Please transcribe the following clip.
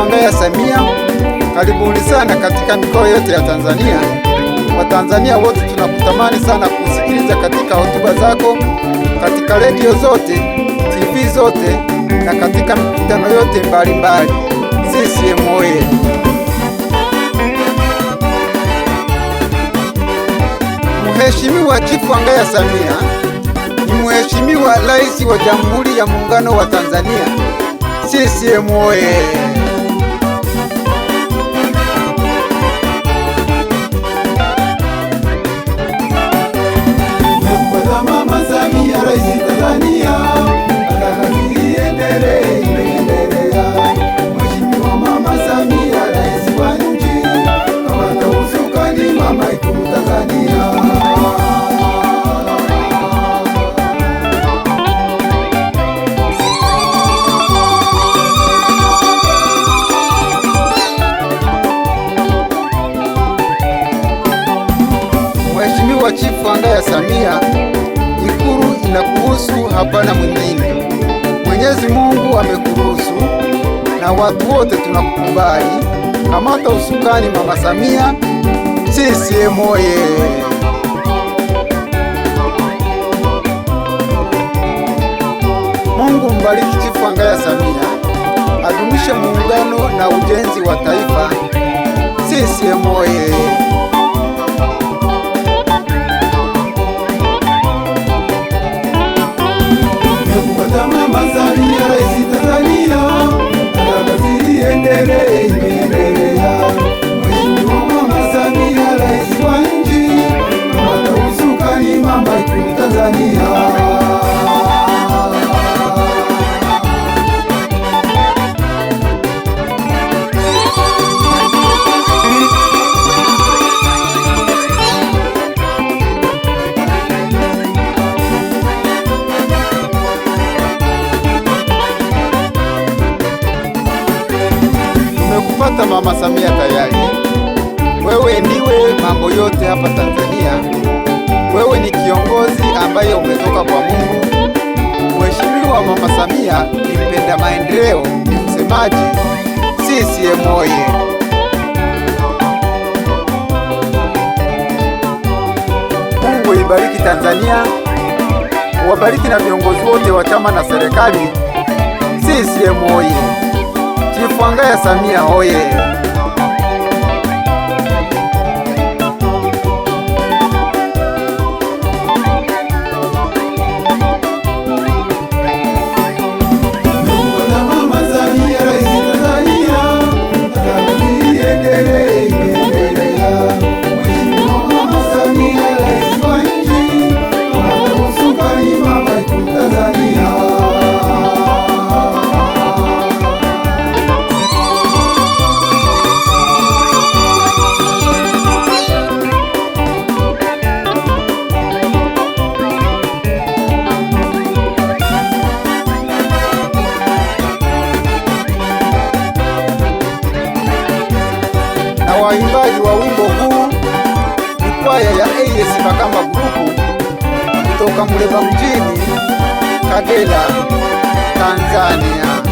Angaya Samia, karibuni sana katika mikoa yote ya Tanzania. Watanzania wote tunakutamani sana kusikiliza katika hotuba zako, katika redio zote, TV zote na katika mikutano yote mbalimbali. CCM oye! Mheshimiwa Chifu Angaya Samia ni Mheshimiwa Rais wa Jamhuri ya Muungano wa Tanzania. CCM oye! Mama Samia Rais Tanzania, kazi iendelee, imeendelea. Mheshimiwa Mama Samia Rais wa nchi, kamata usukani mama Ikulu Tanzania. Mheshimiwa Chifu Angaya Samia, Ikulu inakuhusu, hapana mwingine. Mwenyezi Mungu amekuruhusu na watu wote tunakukubali. Kamata usukani Mama Samia. CCM oye! Mungu mbariki Chifu Angaya Samia, adumishe muungano na ujenzi wa taifa. CCM oye! Nimekupata Mama Samia Rais Tanzania, kazi iendelee, imeendelea. Mheshimiwa Mama Samia Rais wa nchi, kamata usukani mama Ikulu Tanzania. Tumekupata Mama Samia tayari. Wewe ndiwe mambo yote hapa Tanzania. Wewe ni kiongozi ambaye umetoka kwa Mungu. Mheshimiwa Mama Samia ni mpenda maendeleo, ni msemaji. CCM oye! Mungu ibariki Tanzania, uwabariki na viongozi wote wa chama na serikali. CCM oye! Chifu Angaya Samia oye! Nimekupata Mama Samia Rais Tanzania, kazi iendelee, imeendelea. Mheshimiwa Mama Samia Rais wa nchi, kamata usukani mama Ikulu Tanzania. Na waimbaji wa wimbo huu ni kwaya ya AS Makamba Group kutoka Muleba mjini, Kagera, Tanzania.